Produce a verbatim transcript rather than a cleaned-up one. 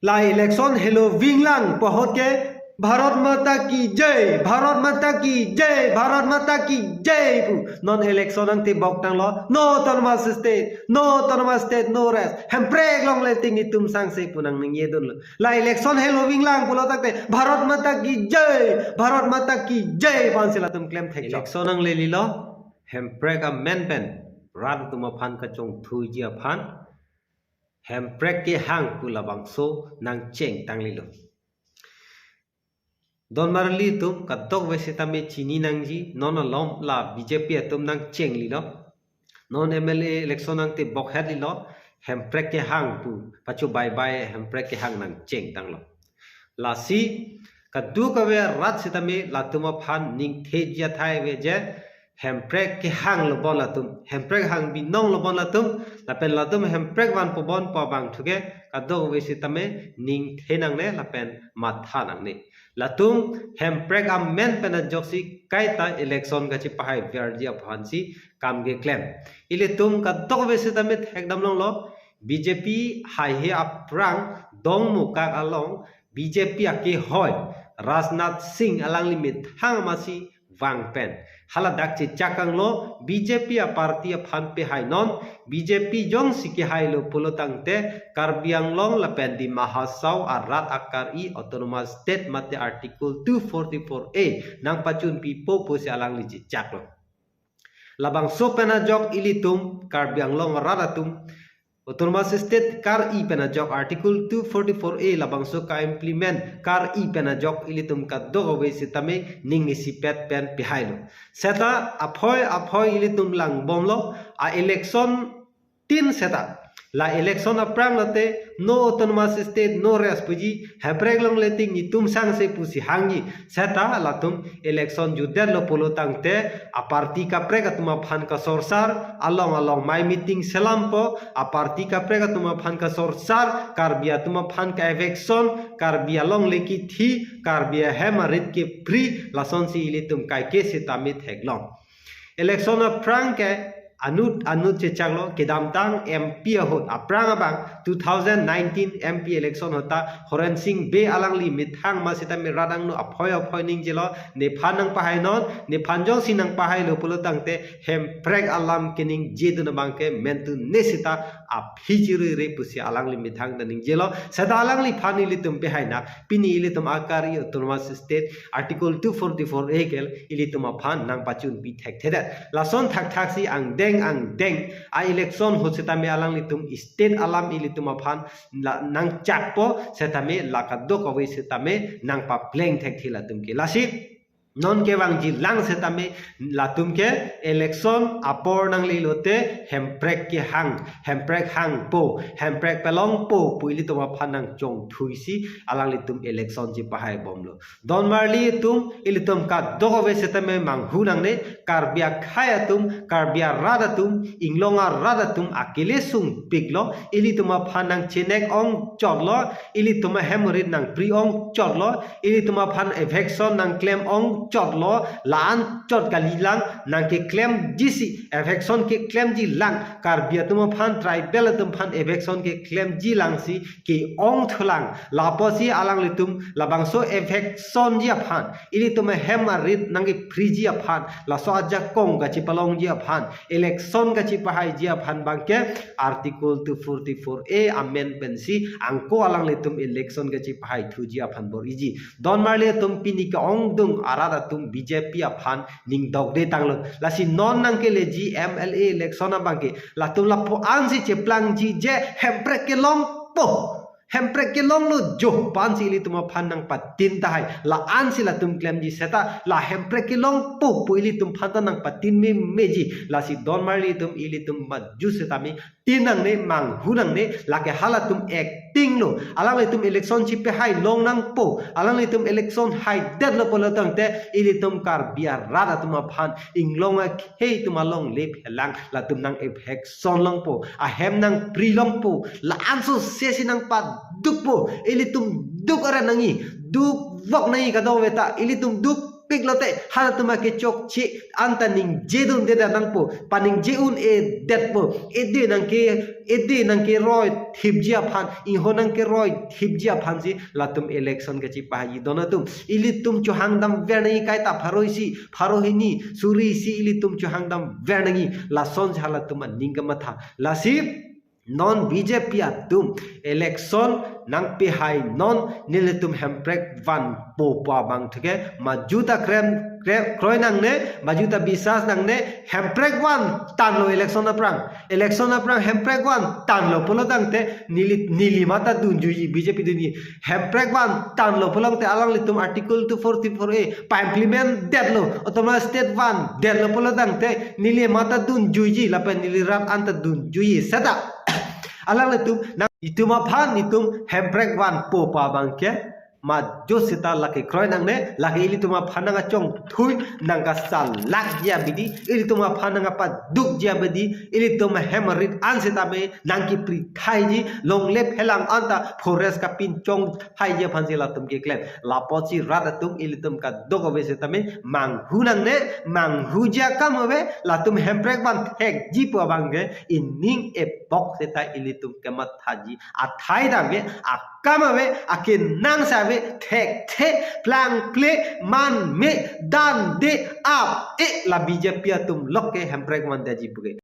La election helo vinglang pu ahut ke Bharat Mata Ki Jai, Bharat Mata Ki Jai, Bharat Mata Ki Jai pu. Non election nangtebok tanglo, no autonomous state, no autonomous state, no rest. Hemprek longle tik netum sangse pu nangningje dunlo. La election helo vinglang pulo tangte Bharat Mata Ki Jai, Bharat Mata Ki Jai pu ansi latum klem thek. Election nanglelilo, hemprek amen pen rat atum aphan kachongthuji aphan, hemprek kehang pu labangso nangcheng tanglelo. Donmarli atum kadokave setame chini nangji, non alom la B J P atum nangchenglelo. Non M L A election nangtebok hetlelo, hemprek kehang pu, pacho bye bye hemprek kehang nangcheng tanglo. Lasi kadokave rat setame latum aphan ningtheji athai ave je, hemprek kehanglo bon latum, hemprek hang binonglo bon latum, lapen latum hemprek vanpo bon pu abangthu ke kadokave setame ningthe nangne lapen matha nangne. Latum hemprek amen pen ajoksi kaita election kachepahai verji aphansi kam keklem. Ilitum kadokave setame thekdam longlo, B J P haihe aphrang Dongmukak along B J P akehoi Rajnath Singh alangli methang amatsi vang pen, haladak chechak tanglo B J P aparty aphan pehai non, B J P jongsi kehailo pulo tangte Karbi Anglong lapen Dima Hasao arat akar-i autonomous state mate Article two forty-four A nangpachunpipo pusi alangli chechaklo. Labangso pen ajok ilitum Karbi Anglong arat atum autonomous state kar-i pen ajok Article two forty-four A labangso ka-implement kar-i pen ajok ilitum kadokave setame ning isipet pen pehailo. Seta aphoi aphoi ilitum langbomlo, a election tin seta. La election aphrang lote no autonomous state, no rest puji, hemprek longle tik netum sangse pusi hangji. Seta latum election jutdetlo pulo tangte aparty kaprek atum aphan kasorsar, along along mai meeting selampo, aparty kaprek atum aphan kasorsar, Karbi atum aphan ka-eviction, Karbi alongle kithi, Karbi ahem arit kepri, lasonsi ilitum kaike setame theklong. Election aphrang ke anut anut chechaklo, kedamtang M P ahut aphrang abang two thousand nineteen M P election ahut ta Horen Sing Bey alangli methang amat setame rat angno aphoi aphoi ningjelo, nephan nangpahai non, nephan jongsi nangpahailo pulo tangte hemprek alam keningjedun abang ke mentune seta aphi chirire pusi alangli methang ta ningjelo. Seta alangliphan ilitum pehai nang, pini ilitum akar-i autonomous state Article two forty-four A ke ilitum aphan nangpachunpi thekthedet. Lason thakthaksi angdeng angdeng a election ahut setame alanglitum state alam ilitum aphan la nangchakpo setame la kadokave setame nangpapleng thekthe latum ke. Lasi non kevangjilang setame latum ke election apor nangle lote hemprek kehang, hemprek hangpo, hemprek pelongpo pu ilitum aphan nangchongthuisi alanglitum election chepahaibomlo. Donmarli atum, ilitum kadokave setame manghu nangne, Karbi akhei atum, Karbi arat atum, inglong arat atum akele sungpiklo, ilitum aphan nangchenek ongchotlo, ilitum ahem arit nangpri ongchotlo, ilitum aphan eviction nangklem ongchotlo, la-anchot kalilang, nangkeklemjisi, eviction keklemjilang, Karbi atum aphan, tribal atum aphan eviction keklemjilangsi ke-ongthulang, lapusi alanglitum labangso evictionji aphan ilitum ahem arit nangkepriji aphan, laso ajakong kachepalongji aphan, election kachepahaiji aphan abangke Article two forty-four A amend pensi angko alanglitum election kachepahaithuji aphan bor-iji. Donmarli atum, pini ke-ongdung arat atum B J P aphan ningdokde tanglo. Lasi non nangkeleji M L A election abangke latum lapu-ansi cheplangji je hemprek kelongpo, hemprek kelonglo jo pu ansi ilitum aphan nangpatin tahai. La-ansi latum klemji seta la hemprek kelongpo pu ilitum aphan ta nangpatin memeji. Lasi donmarli atum, ilitum maju setame tin nangne, manghu nangne, lake halatum acting lo. Alanglitum election chepehai long nangpo, alanglitum election haidetlo pulo tangte ilitum Karbi arat atum aphan, inglong akhei atum alongle phelang latum nang eviction longpo, ahem nangpri longpo, la-anso sesi nangpadukpo, ilitum duk aran nangji, dukvok nangji kadokave ta, ilitum duk Tik lote halatum akechokche anta ningjedunde nangpo, paningje un-edetpo, ede nangke, ede nangkeroi thipji aphan, ingho nangkeroi thipji aphansi latum election kachipahaji don atum. Ilitum chohangdam ver nangji kaita pharo isi, pharo hini, suri isi ilitum chohangdam ver nangji, lasonsi halatum aning kamatha. Lasi non B J P atum election nangpehai non nelitum Hemprek vanpo pu abang thuke maju ta krem, krem, kroi nangne, maju ta bisas nangne, Hemprek vantanlo election aphrang. Election aphrang Hemprek vantanlo pulo tangte neli, neli mata dunjuiji, B J P dunji. Hemprek vantanlo pulo tangte alanglitum Article two forty-four A pa-implement detlo, Autonomous State vandetlo pulo tangte neli mata dunjuiji, lapen neli rat anta dunjuiji. Seta alanglitum nang itum aphan itum Hemprek vanpo pu abang ke maju seta lake kroi nangne, lake ilitum aphan nangkachongthui, nangkasalakji abidi, ilitum aphan nangkapadukji abidi, ilitum hem arit an setame nangkiprithaiji, longle phelang anta forest kapinchongthaiji aphansi latum keklem. Lapusi rat atum ilitum kadokave setame manghu nangne, manghuji akam ave, latum Hemprek van thekji pu abang ke ining epok seta ilitum kemathaji athai ta ave, akam ave, akenangsot ave, thekthe, plangple, manme, dande, ap-e, la B J P atum lok ke Hemprek vandetji puke.